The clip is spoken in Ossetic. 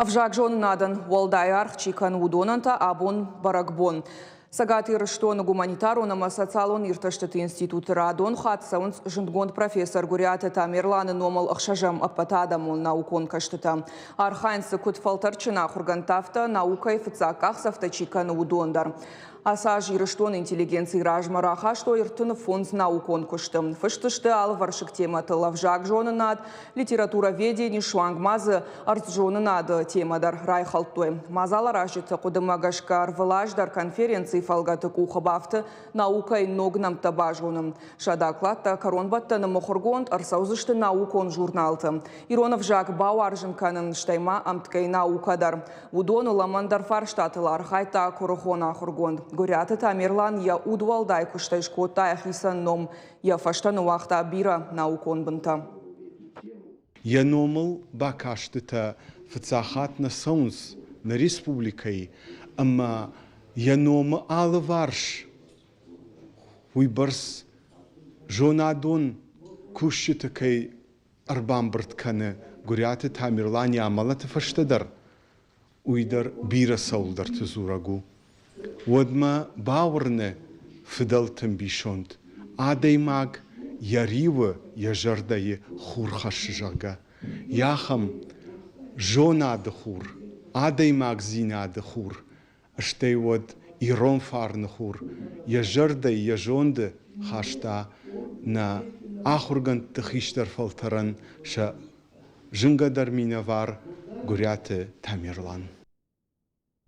Ӕвзагзонынадӕн уӕлдай аргъ чи кӕны, уыдонӕн та абон бӕрӕгбон. Цӕгат Ирыстоны гуманитарон ӕмӕ социалон иртӕстыты институты радон хатт цӕуынц зындгонд профессор Гуыриаты Тамерланы номыл ӕхсӕзӕм ӕппӕтадӕмон наукон кӕстытӕ. Архайынц дзы куыд фӕлтӕрдджын ахуыргӕндтӕ, афтӕ наукӕйы фыццаг къахдзӕфтӕ чи кӕны, уыдон дӕр. Ацы аз Ирыстоны интеллигенцийы размӕ рахастой 35 наукон куысты. Фыст сты алывӕрсыг темӕтыл ӕвзагзонынад, литературоведени, суанг ма дзы ӕрдззонынады темӕ дӕр райхӕлдтой. Мадзаларазджыты хъуыдымӕ гӕсгӕ ӕрвылаз дӕр конференцийы фӕлгӕты къухы бафты наукӕйы ног нӕмттӕ базонын. Сӕ докладтӕ кӕронбӕттӕны мыхуыргонд ӕрцӕудзысты наукон журналты. Ирон ӕвзаг бауарзын кӕнын, стӕй ма ӕмткӕй наукӕ дӕр. Уыдоныл ӕмӕ ӕндӕр фарстатыл архайдта куырыхон ахуыргонд. Гуыриаты Тамерлан йӕ удуӕлдай куыстӕй скодта йӕхицӕн ном, йӕ фӕстӕ ныууагъта бирӕ наукон бынтӕ. Йӕ номыл бакастытӕ фыццаг хатт нӕ цӕуынц нӕ республикӕйы ӕмӕ йӕ номы алыварс уыйбӕрц зонадон кусджыты кӕй ӕрбамбырд кӕны Гуыриаты Тамерлан йӕ амӕлӕты фӕстӕ дӕр, уый дӕр бирӕ цӕуылдӕрты дзурӕг у. Уӕдмӕ бауырны фыдӕлты ӕмбисонд, адӕймаг йӕ риуы, йӕ зӕрдӕйы хур хӕссы, зӕгъгӕ. Йӕ ахӕм зонады хур, адӕймагдзинады хур Стӕй уӕд ирон фарны хур йӕ зӕрдӕ, йӕ зонды хаста нӕ ахуыргӕндты хистӕр фӕлтӕрӕн сӕ зынгӕдӕр минӕвар Гуыриаты Тамерлан.